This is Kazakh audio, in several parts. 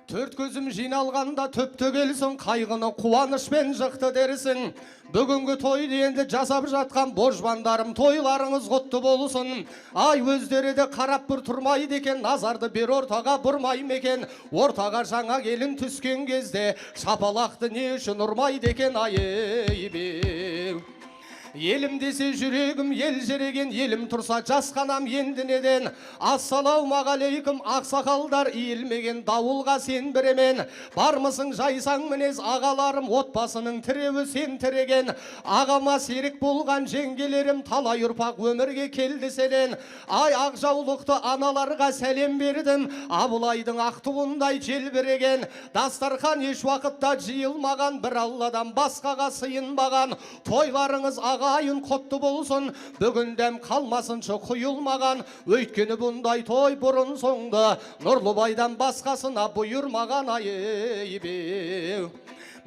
Төрт көзім жиналғанда төпті келсін, қайғыны қуанышпен жықты дерсің. Бүгінгі тойды енді жасап жатқан божбандарым, тойларыңыз құтты болсын. Ай, өздері де қарап бір тұрмайды екен, назарды бер ортаға бұрмай ма екен. Ортаға жаңа келін түскен кезде шапалақты не үшін ұрмайды екен, ай, ей. Елім десе жүрегім елжіреген, елім тұрса жасқанам енді неден. Ассалаумағалейкум, ақсақалдар, иілмеген дауылға сен біремен. Бармысың жайсаң мінез ағаларым, отбасының тіреуі сен тіреген. Ағама серік болған жеңгелерім, талай ұрпақ өмірге келді селен. Ай, ақ жаулықты аналарға сәлем бердім, Абылайдың ақ туындай желбіреген. Дастархан еш уақытта жиылмаған, бір Алладан басқаға сыйынбаған. Тойларыңыз ағайын құтты болсын, бүгін дәм қалмасыншы құйылмаған. Өйткені бұндай той бұрын соңды Нұрлыбайдан басқасына бұйырмаған, ай.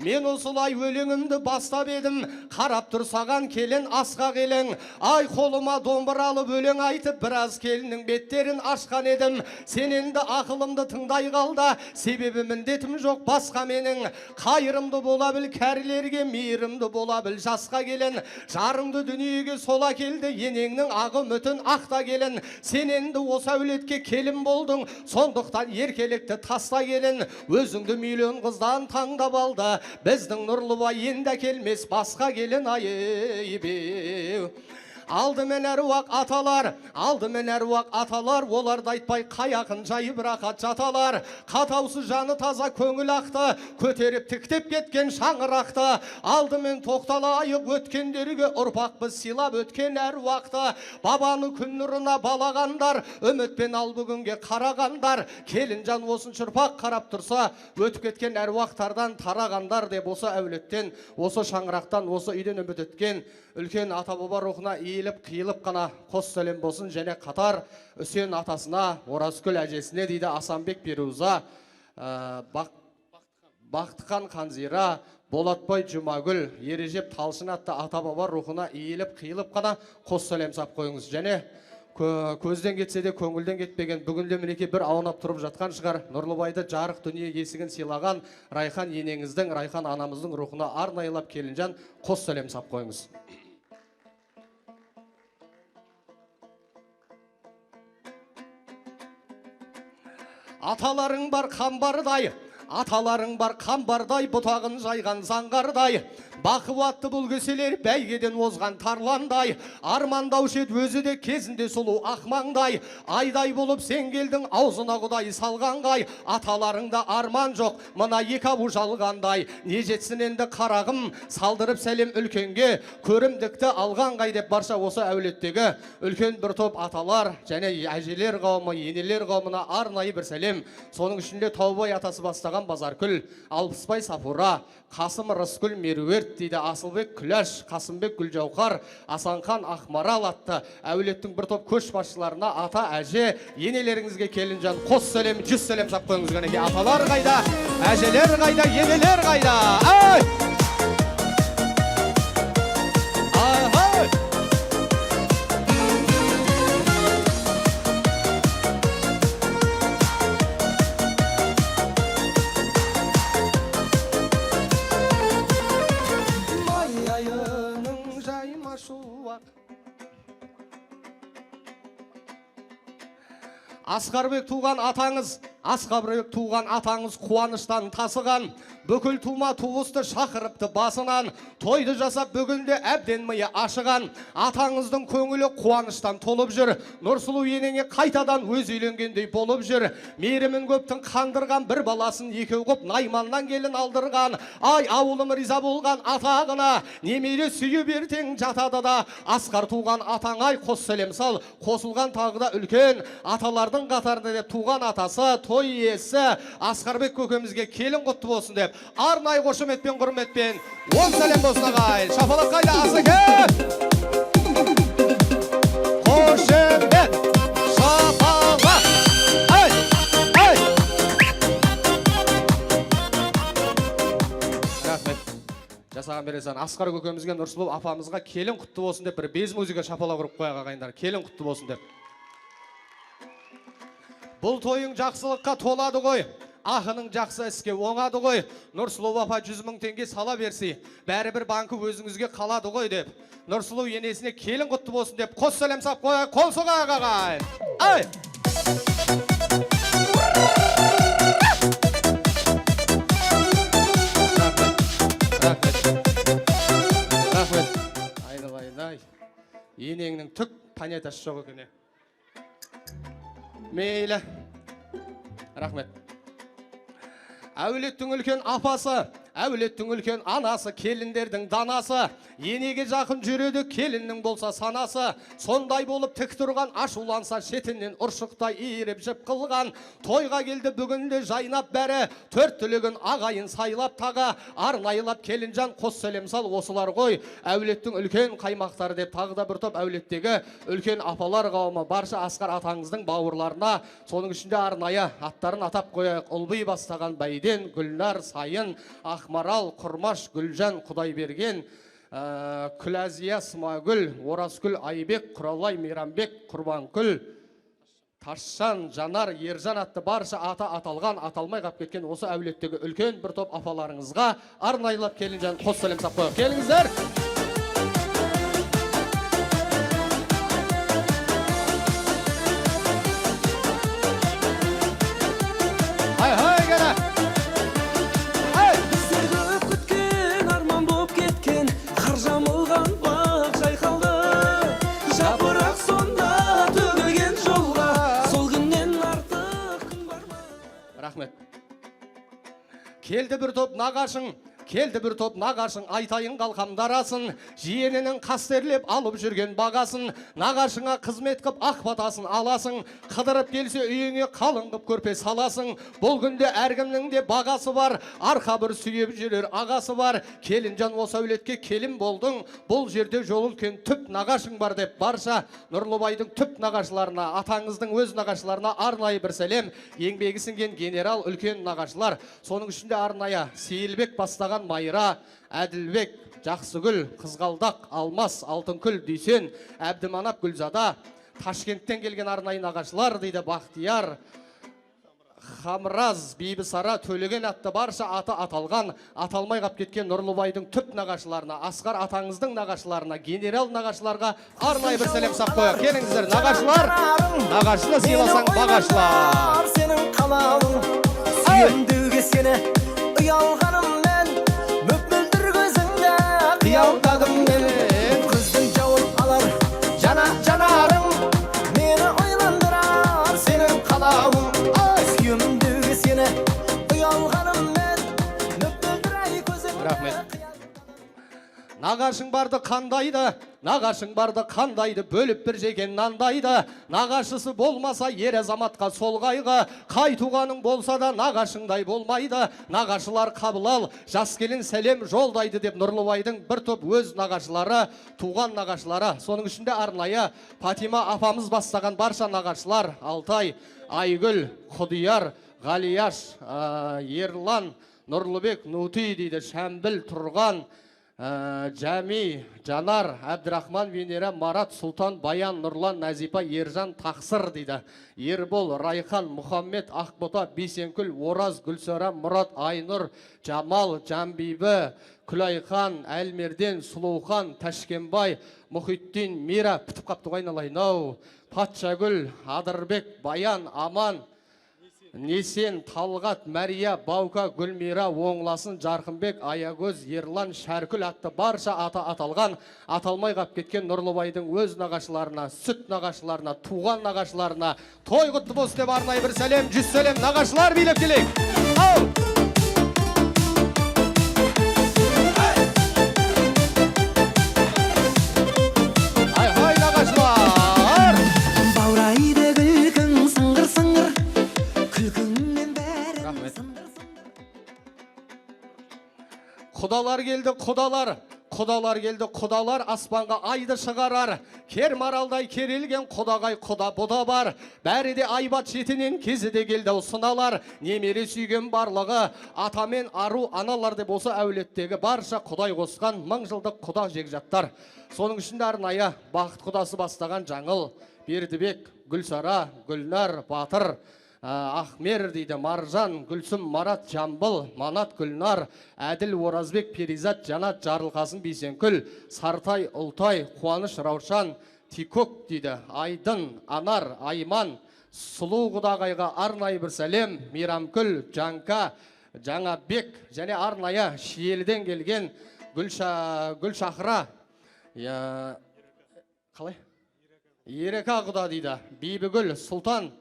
Мен осылай өлеңімді бастап едім, қарап тұр саған келін асқақ елің. Ай, қолыма домбыра алып өлең айтып, біраз келіннің беттерін ашқан едім. Сен енді ақылымды тыңдай қал да, себебі міндетім жоқ басқа менің. Қайырымды бола біл кәрілерге, мейірімді бола біл жасқа келін. Жарыңды дүниеге сол әкелді, енеңнің ағы үмітін ақта келін. Сен енді осы әулетке келін болдың, сондықтан еркелікті таста келін. Өзіңді миллион қыздан таңдап алды, біздің Нұрлыбай енді әкелмес басқа келін, ай. Алдымен әруақ аталар, алдымен әруақ аталар, оларды айтпай қай ақын жайып рахат жаталар. Қатаусыз жаны таза көңіл ақты, көтеріп тіктеп кеткен шаңырақты. Алдымен тоқталайық өткендерге, ұрпақпыз сыйлап өткен әруақты. Бабаны күн нұрына балағандар, үмітпен ал бүгінге қарағандар. Келінжан осынша ұрпақ қарап тұрса, өтіп кеткен әруақтардан тарағандар деп осы әулеттен, осы шаңырақтан, осы үйден үміт еткен үлкен ата баба рухына иіліп қиылып қана қос сәлем болсын. Және қатар Үсен атасына, Оразкүл әжесіне дейді Асанбек Перуза, Бақтыхан Қанзира, Болатбай Жұмагүл, Ережеп Талшын атты ата баба рухына иіліп қиылып қана қос сәлем сап қойыңыз. Және көзден кетсе де көңілден кетпеген, бүгінде мінекей бір аунап тұрып жатқан шығар, Нұрлыбайды жарық дүние есігін сыйлаған Райхан енеңіздің, Райхан анамыздың рухына арнайылап келінжан қос сәлем сап қойыңыз. Аталарың бар қамбардай, аталарың бар қамбардай, бұтағын жайған заңғардай. Бақуатты бұл кеселер бәйгеден озған тарландай. Армандаушы еді өзі де кезінде сұлу ақмаңдай. Айдай болып сен келдің, аузына құдай салғанғай. Аталарыңда арман жоқ, мына екі ауыз жалғандай. Не жетсін енді қарағым, салдырып сәлем үлкенге, көрімдікті алғанғай деп барша осы әулеттегі үлкен бір топ аталар және әжелер қауымы, енелер қауымына арнайы бір сәлем. Соның ішінде Таубай атасы бастаған Базаркүл, Алпысбай Сафура, Қасым Рыскүл Меруерт дейді, Асылбек Күләш, Қасымбек Гүлжауһар, Асанхан Ақмарал атты әулеттің бір топ көшбасшыларына, ата, әже, енелеріңізге келінжан қос сәлем, 100 сәлем сап қойыңыз. Кәнекей, аталар қайда, әжелер қайда, енелер қайда? Ай! Ай-хай! Май айының жайма шуақ. Асқарбек туған атаңыз, Асқарбек туған атаңыз қуаныштан тасыған, бүкіл тума туысты шақырыпты басынан, тойды жасап бүгінде әбден миы ашыған. Атаңыздың көңілі қуаныштан толып жүр, Нұрсұлу енеңе қайтадан өз үйленгендей болып жүр. Мейірімін көптің қандырған, бір баласын екеу қып найманнан келін алдырған. Ай, ауылым риза болған атағына, немере сүйіп ертең жатады да. Асқар туған атаң ай қос сәлем сал, қосылған тағы да үлкен аталардың қатарында деп туған атасы, той иесі Асқарбек көкемізге келін құтты болсын деп арнайы қошеметпен, құрметпен 10 сәлем болсын ағайын. Шапалақ қайда, Асеке? Қошемет, шапалақ. Ай, ай! Рахмет. Жасаған бересің. Асқар көкемізге, Нұрсұлу апамызға келін құтты болсын деп бір без музыка шапалақ ұрып қояйық ағайындар. Келін құтты болсын деп. Бұл тойың жақсылыққа толады ғой. Ақының жақсы іске оңады ғой. Нұрсұлу апа 100 мың теңге сала берсе, бәрібір банкі өзіңізге қалады ғой деп. Нұрсұлу енесіне келін құтты болсын деп қос сәлем сап қояйық, қол соғайық ағайын. Ай! Рахмет, рахмет, рахмет. Айналайын ай. Енеңнің түк понятиясы жоқ екен. Мейлі. Рахмет. Әулеттің үлкен апасы, әулеттің үлкен анасы, келіндердің данасы, енеге жақын жүреді келіннің болса санасы, сондай болып тік тұрған ашуланса шетінен ұршықтай иіріп жіп қылған, тойға келді бүгінде жайнап бәрі, төрт түлігін ағайын сайлап тағы, арнайылап келінжан қос сәлем сал осылар ғой, әулеттің үлкен қаймақтары деп тағы да бір топ әулеттегі үлкен апалар қауымы, барша Асқар атаңыздың бауырларына, соның ішінде арнайы аттарын атап қояйық, Ұлби бастаған Бәйден, Гүлнар, Сайын, Ақмарал, Құрмаш, Гүлжан, Құдайберген, Күләзия, Смагүл, Оразгүл, Айбек, Құралай, Мейрамбек, Құрбанкүл, Тасжан, Жанар, Ержан атты барша аты аталған, аталмай қап кеткен осы әулеттегі үлкен бір топ апаларыңызға арнайылап келінжан қос сәлем сап қояйық. Келіңіздер! Ай-хай, кәне! Ай! Біздер көп күткен арман боп кеткен, қар жамылған бақ жайқалды. Жапырақ сонда төгілген жолға, сол күннен артық күн бар ма? Рахмет. Келді бір топ нағашың, келді бір топ нағашың, айтайын қалқам дарасын, жиенінің қастерлеп алып жүрген бағасын, нағашыңа қызмет қып ақ батасын аласың, қыдырып келсе үйіңе қалың қып көрпе саласың. Бұл күнде әркімнің де бағасы бар, арқа бір сүйеп жүрер ағасы бар. Келінжан осы әулетке келін болдың, бұл жерде жол үлкен түп нағашың бар деп барша Нұрлыбайдың түп нағашыларына, атаңыздың өз нағашыларына арнайы бір сәлем. Еңбегі сіңген генерал үлкен нағашылар, соның ішінде арнайы Сейілбек бастаған Майра, Әділбек, Жақсыгүл, Қызғалдақ, Алмас, Алтынкүл, Дүйсен, Әбдіманап, Гүлзада, Ташкенттен келген арнайы нағашылар дейді, Бақтияр, Хамраз, Бибісара, Төлеген атты барша аты аталған, аталмай қап кеткен Нұрлыбайдың түп нағашыларына, Асқар атаңыздың нағашыларына, генерал нағашыларға арнайы бір сәлем сап қояйық. Келіңіздер, нағашылар, нағашыны сыйласаң бағашылар. Сенің қалауың, сүйемдеуге сені ұялғаныммен, мөп-мөлдір көзіңді қиялдадым мен. Көздің жауын алар жана жанарың, мені ойландырар сенің қалауың. Ай! Сүйемдеуге сені ұялғаныммен, мөп-мөлдір ай көзіңді. Рахмет. Нағашың барды қандайды, нағашың барды қандайды, бөліп бір жеген нандайды. Нағашысы болмаса ер азаматқа сол қайғы, қай туғаның болса да нағашыңдай болмайды. Нағашылар қабыл ал, жас келін сәлем жолдайды деп Нұрлыбайдың бір топ өз нағашылары, туған нағашылары, соның ішінде арнайы Фатима апамыз бастаған барша нағашылар, Алтай, Айгүл, Құдияр, Ғалияш, Ерлан, Нұрлыбек, Нути дейді, Шәмбіл, Тұрған, Жәми, Жанар, Әбдірахман, Венера, Марат, Сұлтан, Баян, Нұрлан, Нәзипа, Ержан, Тақсыр дейді. Ербол, Райхан, Мұхаммед, Ақбота, Бейсенкүл, Ораз, Гүлсара, Мұрат, Айнұр, Жамал, Жанбибі, Күлайхан, Әлмерден, Сұлухан, Тәшкенбай, Мұхитдин, Мира, бітіп қапты ғой айналайын ау. Патшагүл, Адырбек, Баян, Аман, Несен, Талғат, Мәрия, Баука, Гүлмира, Оңласын, Жарқынбек, Аягөз, Ерлан, Шәркүл атты барша аты аталған, аталмай қап кеткен Нұрлыбайдың өз нағашыларына, сүт нағашыларына, туған нағашыларына той құтты болсын деп арнайы бір сәлем, 100 сәлем, нағашылар билеп келейік. Ау! Ай-хай, нағашылар! Баурайды күлкің сыңғыр-сыңғыр, күлкіңнен бәрін Рахмет. сындыр-сындыр. Құдалар келді, құдалар, құдалар келді, құдалар аспанға айды шығарар. Кер маралдай керілген құдағай құда бұда бар. Бәрі де айбат шетінен кезі де келді ау сыналар. Немере сүйген барлығы ата мен ару аналар деп осы әулеттегі барша құдай қосқан мың жылдық құда жекжаттар. Соның ішінде арнайы бақыт құдасы бастаған Жаңыл, Бердібек, Гүлсара, Гүлнар, Батыр, Ахмер дейді, Маржан, Гүлсім, Марат, Жамбыл, Манат, Гүлнар, Әділ, Оразбек, Перизат, Жанат, Жарылқасын, Бейсенкүл, Сартай, Ұлтай, Қуаныш, Раушан, Тикок дейді, Айдын, Анар, Айман, Сұлу құдағайға арнайы бір сәлем, Мейрамкүл, Жанка, Жаңабек және арнайы Шиеліден келген Гүлшахра, қалай? Ерека құда дейді, Бибігүл, Сұлтан,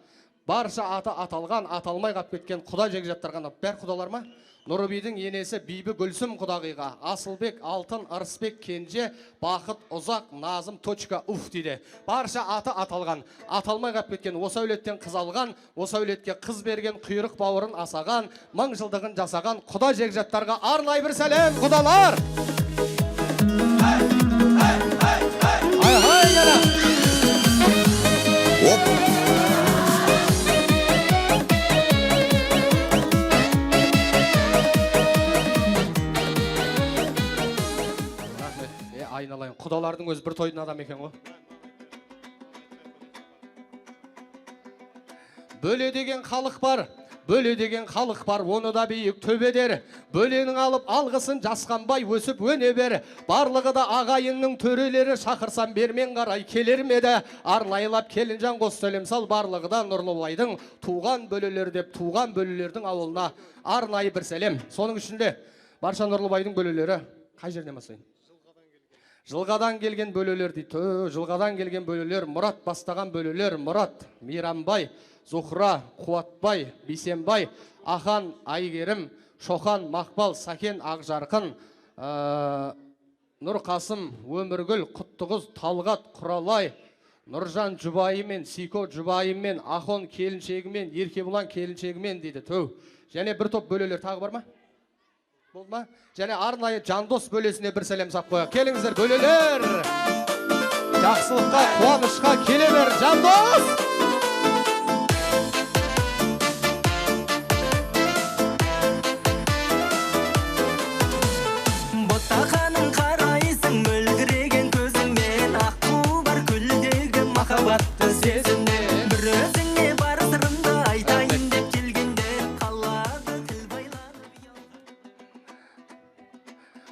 барша аты аталған, аталмай қап кеткен құда жекжаттарға, бәр құдалар ма? Нұрыбидің енесі Бибі Гүлсім құдағиға, Асылбек, Алтын, Ырысбек, Кенже, Бақыт, Ұзақ, Назым, точка, уф дейді. Барша аты аталған, аталмай қап кеткен, осы әулеттен қыз алған, осы әулетке қыз берген, құйрық бауырын асаған, мың жылдығын жасаған құда жекжаттарға арнайы бір сәлем, құдалар! Ай-хай, яра! Оп! Рахмет. Айналайын, құдалардың өзі бір тойдың адамы екен ғой. Бөле деген халық бар, бөле деген халық бар, оны да биік төбедер. Бөленің алып алғысын жасқанбай өсіп өне бер. Барлығы да ағайынның төрелері, шақырсам бермен қарай келер ме еді. Арнайылап келінжан қос сәлем сал, барлығы да Нұрлыбайдың туған бөлелері деп туған бөлелердің ауылына арнайы бір сәлем. Соның ішінде барша Нұрлыбайдың бөлелері қай жерден бастайын? Жылғадан келген бөлелер дейді. Жылғадан келген бөлелер, Мұрат бастаған бөлелер, Мұрат, Мейрамбай, Зухра, Қуатбай, Бейсенбай, Ахан, Айгерім, Шохан, Мақпал, Сәкен, Ақжарқын, Нұрқасым, Өміргүл, Құттығыз, Талғат, Құралай, Нұржан жұбайымен, Сико жұбайымен, Ахон келіншегімен, Еркебұлан келіншегімен дейді. Тө. Және бір топ бөлелер тағы бар ма? Болды ма? Және арнайы Жандос бөлесіне бір сәлем сап қояйық. Келіңіздер, бөлелер! Жақсылыққа, қуанышқа келе бер, Жандос! Ботақаның қарайсың мөлдіреген көзіңмен, аққу бар көлдегі махаббатты сезіммен. Бір өзіңе бар сырымды айтайын деп келгенде, қалады тіл байланып.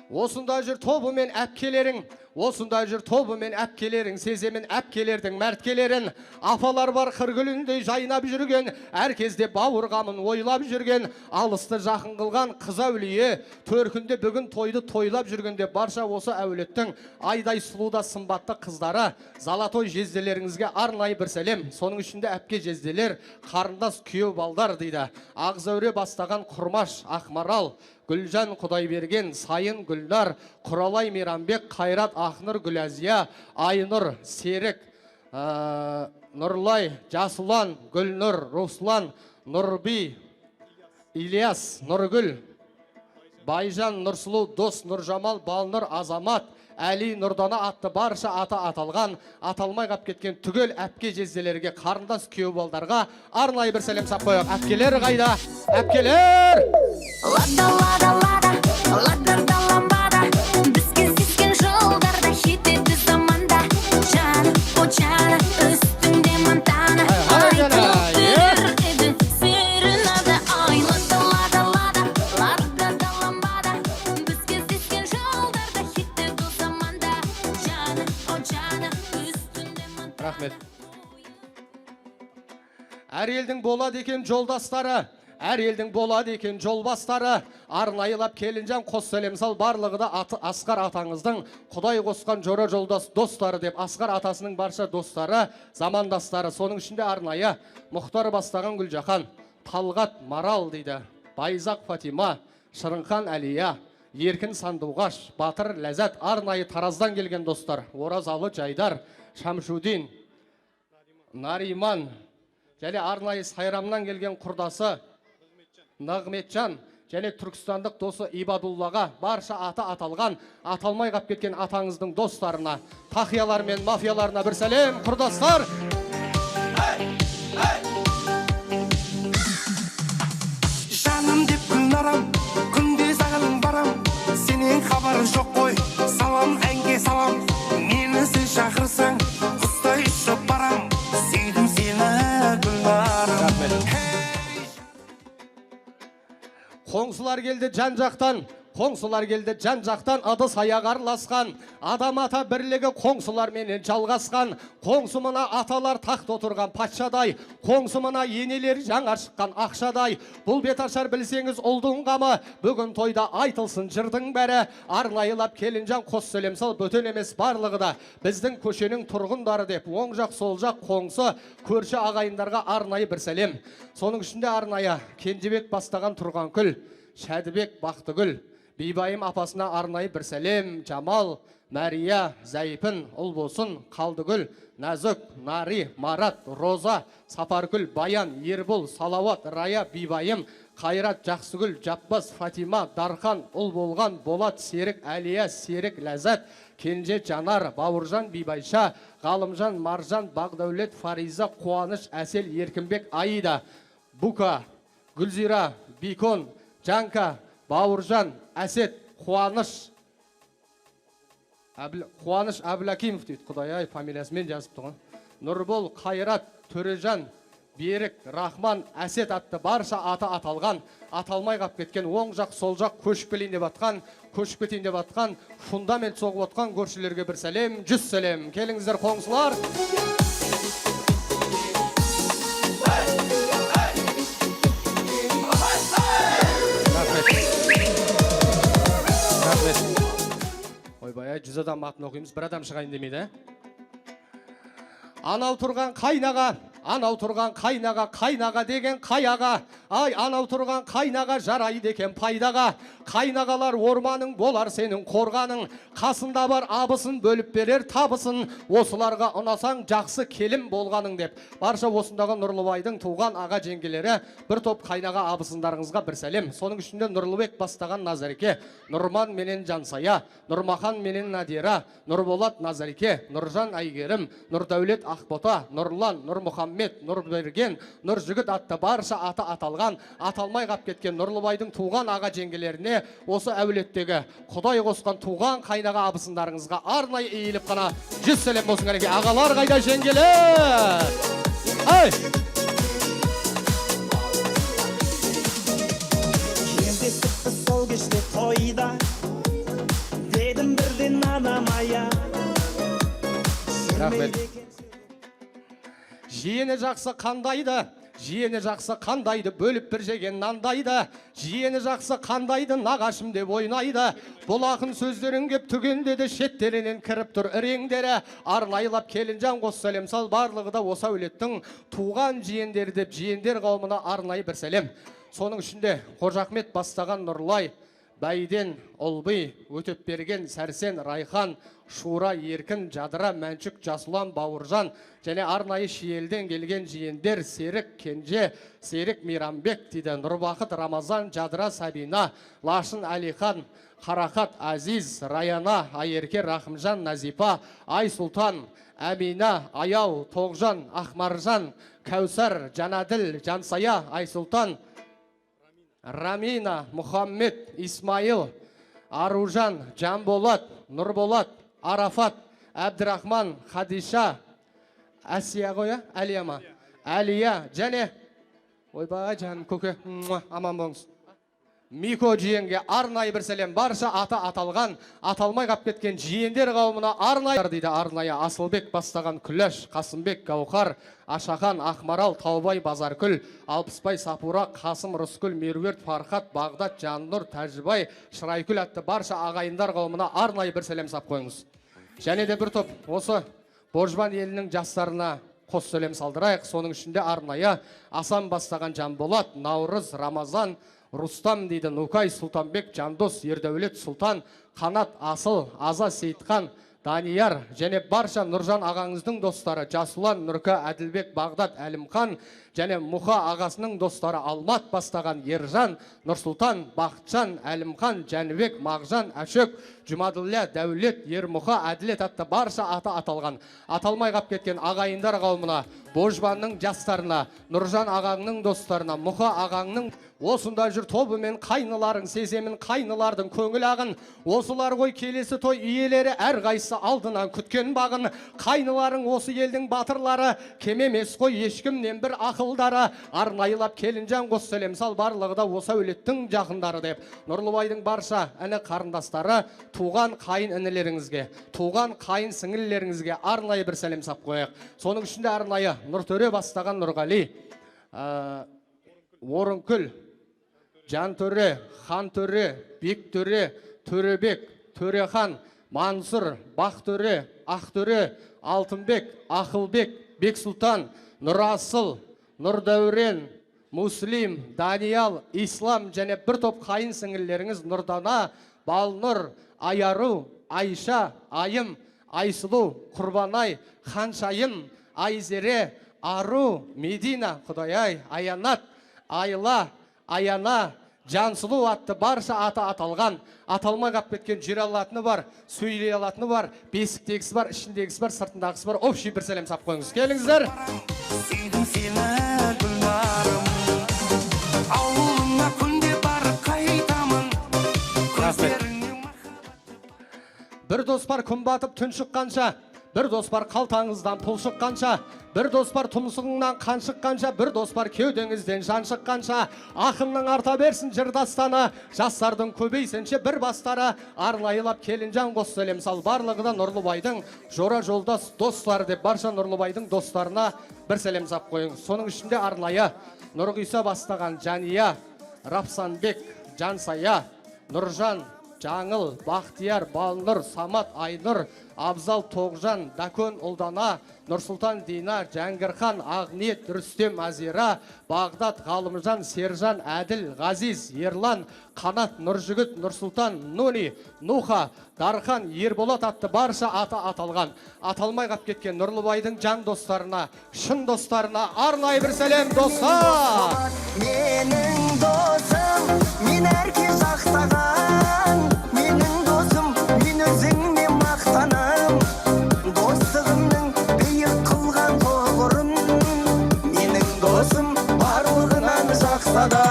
Осында жүр тобымен әпкелерің, осында жүр тобымен әпкелерің, сеземін әпкелердің мәрткелерін. Апалар бар қыр гүліндей жайнап жүрген, әр кезде бауыр қамын ойлап жүрген, алысты жақын қылған қыз әулие, төркінде бүгін тойды тойлап жүргенде барша осы әулеттің айдай сұлу да сымбатты қыздары, золотой жезделеріңізге арнайы бір сәлем. Соның ішінде әпке жезделер, қарындас күйеу балдар дейді. Ақзәуре бастаған Құрмаш, Ақмарал, Гүлжан Құдайберген, Сайын Гүлнар, Құралай Мейрамбек, Қайрат Ақнұр, Гүләзия, Айнұр, Серік, Нұрлай, Жасұлан, Гүлнұр, Руслан, Нұрби, Ильяс, Нұргүл, Байжан, Нұрсұлу, Дос, Нұржамал, Балнұр, Азамат, Әли, Нұрдана атты барша аты аталған, аталмай қап кеткен түгел әпке жезделерге, қарындас күйеу балдарға арнайы бір сәлем сап қояйық. Әпкелер қайда? Әпкелер! Лада, лада, лада, лада, да, ламбада. Біз кездескен жылдарда жетеді заманда. Жаны, о жаны, үстінде Монтана. Ай, ай, Айтылып ай, тұрар еді серенада. Ай, лада, лада, лада, лада, да, ламбада. Біз кездескен жылдарда жетеді заманда. Жаны, о жаны, үстінде Монтана. Рахмет. Әр елдің болады екен жолдастары, әр елдің болады екен жолбастары. Арнайылап келінжан қос сәлем сал, барлығы да аты, Асқар атаңыздың Құдай қосқан жора жолдас достары деп Асқар атасының барша достары, замандастары. Соның ішінде арнайы Мұхтар бастаған Гүлжахан, Талғат Марал дейді, Байзақ Фатима, Шырынхан Әлия, Еркін Сандуғаш, Батыр Ләззат, арнайы Тараздан келген достар, Оразалы Жайдар, Шамшудин, Нариман және арнайы Сайрамнан келген құрдасы Нығметжан және түркістандық досы Ибадуллаға, барша аты аталған, аталмай қап кеткен атаңыздың достарына, тақиялар мен мафияларына бір сәлем, құрдастар! Жаным деп Гүлнарам, күнде саған барам, сенен хабар жоқ қой, салам әнге салам. Мені сен шақырсаң, құстай ұшып барам, сүйдім сені, Гүлнарым. Рахмет. Қоңсылар келді жан жақтан, қоңсылар келді жан жақтан, ыдыс аяқ араласқан. Адам ата бірлігі қоңсыларменен жалғасқан. Қоңсы мына аталар тақта отырған патшадай, қоңсы мына енелер жаңа шыққан ақшадай. Бұл беташар білсеңіз ұлдың қамы, бүгін тойда айтылсын жырдың бәрі. Арнайылап келінжан қос сөйлем сал, бөтен емес барлығы да біздің көшенің тұрғындары деп, оң жақ сол жақ қоңсы көрші ағайындарға арнайы бір сәлем. Соның ішінде арнайы Кенжебек бастаған Тұрғанкүл, Шәдібек, Бақтыгүл, Бибайым апасына арнайы бір сәлем. Жамал, Мәрия, Зәйпін, Ұлбосын, Қалдыгүл, Нәзік, Нари, Марат, Роза, Сапаргүл, Баян, Ербол, Салауат, Рая, Бибайым, Қайрат, Жақсыгүл, Жаппас, Фатима, Дархан, Ұлболған, Болат, Серік, Әлия, Серік, Ләззат, Кенже, Жанар, Бауыржан, Бибайша, Ғалымжан, Маржан, Бағдәулет, Фариза, Қуаныш, Әсел, Еркінбек, Аида, Бука, Гүлзира, Бикон, Жанка, Бауыржан, Әсет, Қуаныш, Қуаныш Әбіләкимов дейді, құдай ай, фамилиясымен жазыпты ғой. Нұрбол, Қайрат, Төрежан, Берік, Рахман, Әсет атты барша аты аталған, аталмай қап кеткен, оң жақ, сол жақ көшіп келейін деп атқан, көшіп кетейін деп атқан, фундамент соғып отқан көршілерге бір сәлем, жүз сәлем. Келіңіздер, қоңсылар. Рахмет. Рахмет. Ойбай, ай, 100 адам атын оқимыз, бір адам шығайын демейді, ә? Анау тұрған қайнаға, анау тұрған қайнаға, қайнаға деген қаяға, ай, анау тұрған қайнаға жарайды екен пайдаға. Қайнағалар орманың болар сенің қорғаның, қасында бар абысын бөліп берер табысын, осыларға ұнасаң жақсы келін болғаның деп. Барша осындағы Нұрлыбайдың туған аға жеңгелері, бір топ қайнаға абысындарыңызға бір сәлем. Соның ішінде Нұрлыбек бастаған Назареке, Нұрман менен Жансая, Нұрмахан менен Надира, Нұрболат Назареке, Нұржан Әйгерім, Нұрдәулет Ақбота, Нұрлан, Нұрмұхаммед, Нұрберген, Нұржігіт атты барша аты аталған, аталмай қап кеткен Нұрлыбайдың туған аға жеңгелеріне, осы әулеттегі Құдай қосқан туған қайнаға абысындарыңызға арнайы иіліп қана жүз сәлем болсын. Кәнекей, ағалар қайда, жеңгелер? Ай! Кездестік сол кеште тойда, дедім бірден анам ая. Рахмет. Жиені жақсы қандайды, жиені жақсы қандайды, бөліп бір жеген нандайды, жиені жақсы қандайды, нағашым деп ойнайды. Бұл ақын сөздерін кеп түгендеді, шеттерінен кіріп тұр іреңдері. Арнайылап келінжан қос сәлем сал, барлығы да осы әулеттің туған жиендері деп, жиендер қауымына арнайы бір сәлем. Соның ішінде Қожахмет бастаған Нұрлай, Бәйден, Ұлби, Өтепберген, Сәрсен, Райхан, Шура, Еркін, Жадыра, Мәншүк, Жасұлан, Бауыржан және арнайы Шиелден келген жиендер Серік, Кенже, Серік, Мейрамбек дейді, Нұрбақыт, Рамазан, Жадыра, Сабина, Лашын, Әлихан, Қарақат, Азиз, Раяна, Айерке, Рахымжан, Назипа, Айсұлтан, Әмина, Аяу, Тоғжан, Ақмаржан, Кәусар, Жанаділ, Жансая, Айсұлтан, Рамина, Мұхаммед, Исмаил, Аружан, Жанболат, Нұрболат, Арафат, Әбдірахман, Хадиша, Әсия ғой, ә? Әлия ма? Әлия және ойбай жаным көке, муа, аман болыңыз. Мико жиенге арнайы бір сәлем. Барша аты аталған, аталмай қап кеткен жиендер қауымына арнайы дейді. Арнайы Асылбек бастаған Күләш, Қасымбек, Гауһар, Ашахан, Ақмарал, Таубай, Базаркүл, Алпысбай, Сапура, Қасым, Рыскүл, Меруерт, Фархат, Бағдат, Жаннұр, Тәжібай, Шырайкүл атты барша ағайындар қауымына арнайы бір сәлем сап қойыңыз. Және де бір топ осы Божбан елінің жастарына қос сәлем салдырайық. Соның ішінде арнайы Асан бастаған Жанболат, Наурыз, Рамазан, Рустам дейді, Нукай, Сұлтанбек, Жандос, Ердәулет, Сұлтан, Қанат, Асыл, Аза, Сейітхан, Данияр және барша Нұржан ағаңыздың достары Жасұлан, Нұрка, Әділбек, Бағдат, Әлімхан және Мұха ағасының достары Алмат бастаған Ержан, Нұрсұлтан, Бақытжан, Әлімхан, Жәнібек, Мағжан, Әшөк, Жұмаділля, Дәулет, Ермұха, Әділет атты барша аты аталған, аталмай қап кеткен ағайындар қауымына, Божбанның жастарына, Нұржан ағаңның достарына, Мұха ағаңның осында жүр тобымен қайныларың, сеземін қайнылардың көңіл ағын. Осылар ғой келесі той иелері, әрқайсысы алдынан күткен бағын. Қайныларың осы елдің батырлары, кем емес қой ешкімнен бір ақыл. ақылдары. Арнайылап келінжан қос сәлем сал, барлығы да осы әулеттің жақындары деп. Нұрлыбайдың барша іні қарындастары, туған қайын інілеріңізге, туған қайын сіңілілеріңізге арнайы бір сәлем сап қояйық. Соның ішінде арнайы Нұртөре бастаған Нұрғали, Орынкүл, Жантөре, Хантөре, Бектөре, Төребек, Төрехан, Мансұр, Бақтөре, Ақтөре, Алтынбек, Ақылбек, Бексұлтан, Нұрасыл, Нұрдәурен, Муслим, Даниял, Ислам және бір топ қайын сіңілілеріңіз Нұрдана, Балнұр, Аяру, Айша, Айым, Айсұлу, Құрбанай, Ханшайым, Айзере, Ару, Медина, Құдай-ай, Аянат, Айла, Аяна, Жансұлу атты барша аты аталған, аталмай қап кеткен жүре алатыны бар, сөйлей алатыны бар, бесіктегісі бар, ішіндегісі бар, сыртындағысы бар. Общий бір сәлем сап қойыңыз. Келіңіздер. Сүйдім сені, Гүлнарым. Ауылыңа күнде барып қайтамын. Көздеріңе Бір дос бар күн батып түн шыққанша, бір дос бар қалтаңыздан пұл шыққанша, бір дос бар тұмсығыңнан қан шыққанша, бір дос бар кеудеңізден жан шыққанша. Ақынның арта берсін жыр дастаны, жастардың көбейсінші бір бастары. Арнайылап келінжан қос сәлем сал, барлығы да Нұрлыбайдың жора жолдас достары деп барша Нұрлыбайдың достарына бір сәлем сап қойыңыз. Соның ішінде арнайы Нұрғиса бастаған Жания, Рапсанбек, Жансая, Нұржан, Жаңыл, Бақтияр, Балнұр, Самат, Айнұр, Абзал, Тоғжан, Дәкөн, Ұлдана, Нұрсұлтан, Дина, Жәңгірхан, Ағниет, Рүстем, Азира, Бағдат, Ғалымжан, Сержан, Әділ, Ғазиз, Ерлан, Қанат, Нұржігіт, Нұрсұлтан, Нуни, Нуха, Дархан, Ерболат атты барша аты аталған, аталмай қап кеткен Нұрлыбайдың жан достарына, шын достарына арнайы бір сәлем, достар! Менің досым, мен әркез жақтаған. Менің досым, мен өзіңме мақтанам. Достығымның биік қылған тұғырын. Менің досым барлығынан жақсы да.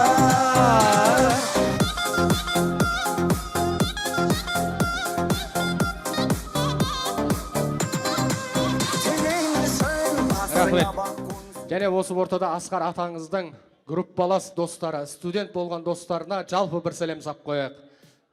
Тілеймін шын басыңа Рахмет. бақ қонсын. Және осы ортада Асқар атаңыздың группалас достары, студент болған достарына жалпы бір сәлем сап қояйық.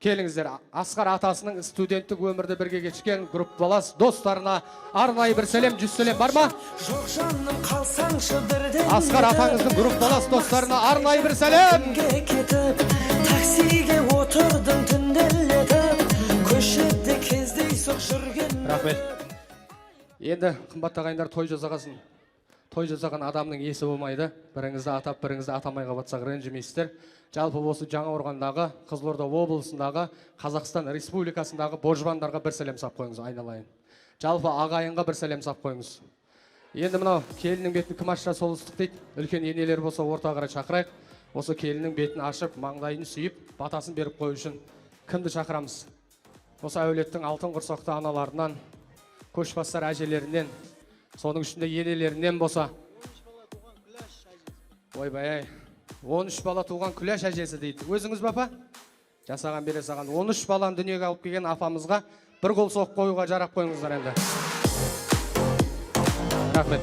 Келіңіздер, Асқар атасының студенттік өмірді бірге кешкен группалас достарына арнайы бір сәлем, 100 сәлем бар ма? Жоқ, жаным, қалсаңшы бірден. Асқар атаңыздың группалас достарына арнайы бір сәлем. Түнге кетіп, таксиге отырдым түнделетіп, көшеде кездейсоқ жүрген. Рахмет. Енді қымбатты ағайындар, той жасағасын. Той жасаған адамның есі болмайды. Біріңізді атап, біріңізді атамай қалып ренжімейсіздер. Жалпы осы Жаңақорғандағы, Қызылорда облысындағы, Қазақстан Республикасындағы божбандарға бір сәлем сап қойыңыз, айналайын. Жалпы ағайынға бір сәлем сап қойыңыз. Енді мынау келіннің бетін кім ашса сол ыстық дейді. Үлкен енелер болса ортаға қарай шақырайық. Осы келіннің бетін ашып, маңдайын сүйіп, батасын беріп қою үшін кімді шақырамыз? Осы әулеттің алтын құрсақты аналарынан, көшбастар әжелерінен, соның ішінде енелерінен болса. Ойбай-ай, 13 бала туған Күләш әжесі дейді. Өзіңіз бе, апа? Жасаған бере саған. 13 баланы дүниеге алып келген апамызға бір қол соғып қоюға жарап қойыңыздар енді. Рахмет.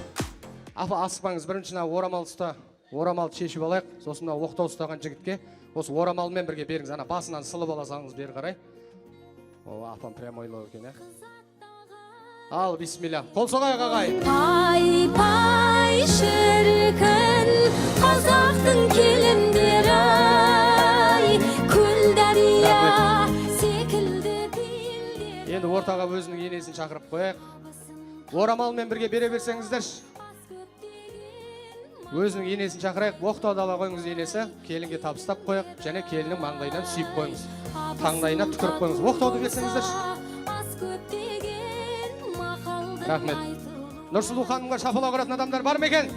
Апа, асықпаңыз, бірінші мына орамал ұста, орамалды шешіп алайық, сосын мына оқтау ұстаған жігітке осы орамалмен бірге беріңіз. Ана басынан сылып алсаңыз бері қарай. О, апам прямо ойлау екен, ә? Ал, бисмилля. Қол соғайық, ағайын. Пай, пай, шіркін, қазақтың келіндері ай, көл дария секілді пейілдері. Енді ортаға өзінің енесін шақырып қояйық. Орамалмен бірге бере берсеңіздерші. Өзінің енесін шақырайық. Оқтауды ала қойыңыз енесі. Келінге табыстап қояйық. Және келіннің маңдайынан сүйіп қойыңыз. Таңдайына түкіріп қойыңыз. Оқтауды берсеңіздерші. Рахмет. Нұрсұлу ханымға шапалақ ұратын адамдар бар ма екен?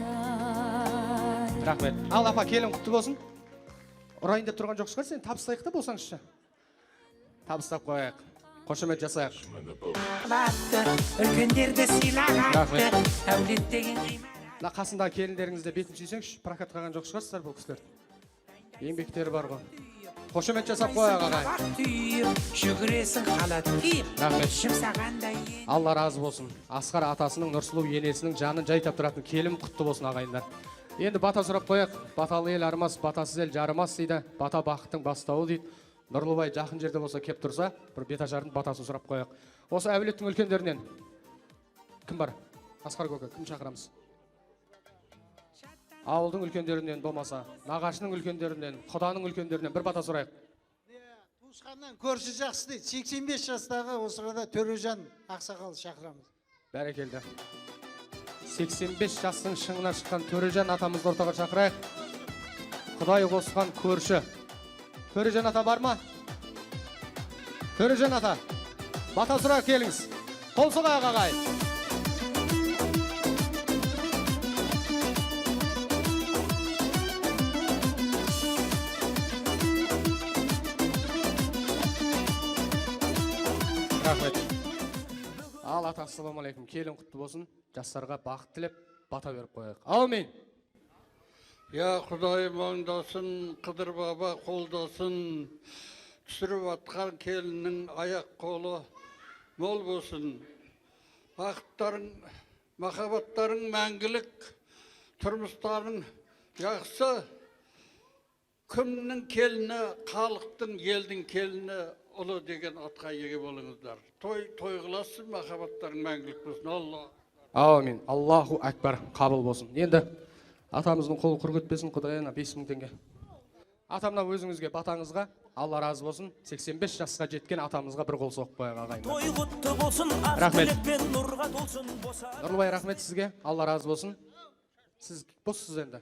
Рахмет. Ал апа, келін құтты болсын. Ұрайын деп тұрған жоқ шығар, сен табыстайық та болсаңызшы. Табыстап қояйық. Қошемет жасайық. Үлкендерді сыйлағатты, Рахмет. Әулет деген ғимарат. Мына қасындағы келіндеріңізді бетін сүйсеңізші, прокат қалған жоқ шығарсыздар бұл кісілер. Еңбектері бар ғой. Қошемет жасап қояйық, ағайын. Қабақ түйіп, жүгіресің халат киіп. Рахмет. Жұмсағандай ең. Алла разы болсын. Асқар атасының, Нұрсұлу енесінің жанын жай таптыратын келін құтты болсын, ағайындар. Енді бата сұрап қояйық. Баталы ел арымас, батасыз ел жарымас дейді. Бата бақыттың бастауы дейді. Нұрлыбай жақын жерде болса кеп тұрса, бір беташардың батасын сұрап қояйық. Осы әулеттің үлкендерінен кім бар? Асқар көке, кім шақырамыз? Ауылдың үлкендерінен болмаса, нағашының үлкендерінен, құданың үлкендерінен бір бата сұрайық. Туысқаннан көрші жақсы дейді. 85 жастағы осы арада Төрежан ақсақал шақырамыз. Бәрекелді. 85 жастың шыңына шыққан Төрежан атамызды ортаға шақырайық. Құдай қосқан көрші. Төрежан ата бар ма? Төрежан ата, бата сұра келіңіз. Қол соғайық, ағай. Рахмет. Ал ата, ассалаумағалейкум. Келін құтты болсын. Жастарға бақыт тілеп, бата беріп қояйық. Аумин. Я Құдайым оңдасын, Қыдыр баба қолдасын, түсіріп атқан келіннің аяқ қолы мол болсын. Бақыттарың, махаббаттарың мәңгілік, тұрмыстарың жақсы. Күннің келіні, халықтың, елдің келіні ұлы деген атқа ие болыңыздар. Той той қыласың, махаббаттарың мәңгілік болсын. Алла. Аумин. Аллаху акбар. Қабыл болсын. Енді атамыздың қолы құр кетпесін, Құдай ана 5000 теңге. Ата, мына өзіңізге, батаңызға Алла разы болсын. 85 жасқа жеткен атамызға бір қол соғып қояйық, ағайындар. Той құтты болсын, ақ Рахмет. тілекпен нұрға толсын боса. Нұрлыбай, рахмет сізге. Алла разы болсын. Сіз боссыз енді.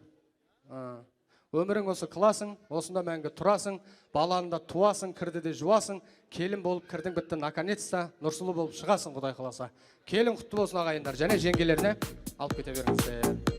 Өмірің осы қыласың, осында мәңгі тұрасың, баланы да туасың, кірді де жуасың, келін болып кірдің бітті, наконец-то Нұрсұлу болып шығасың, Құдай қаласа. Келін құтты болсын, ағайындар, және жеңгелеріне алып кете беріңіздер.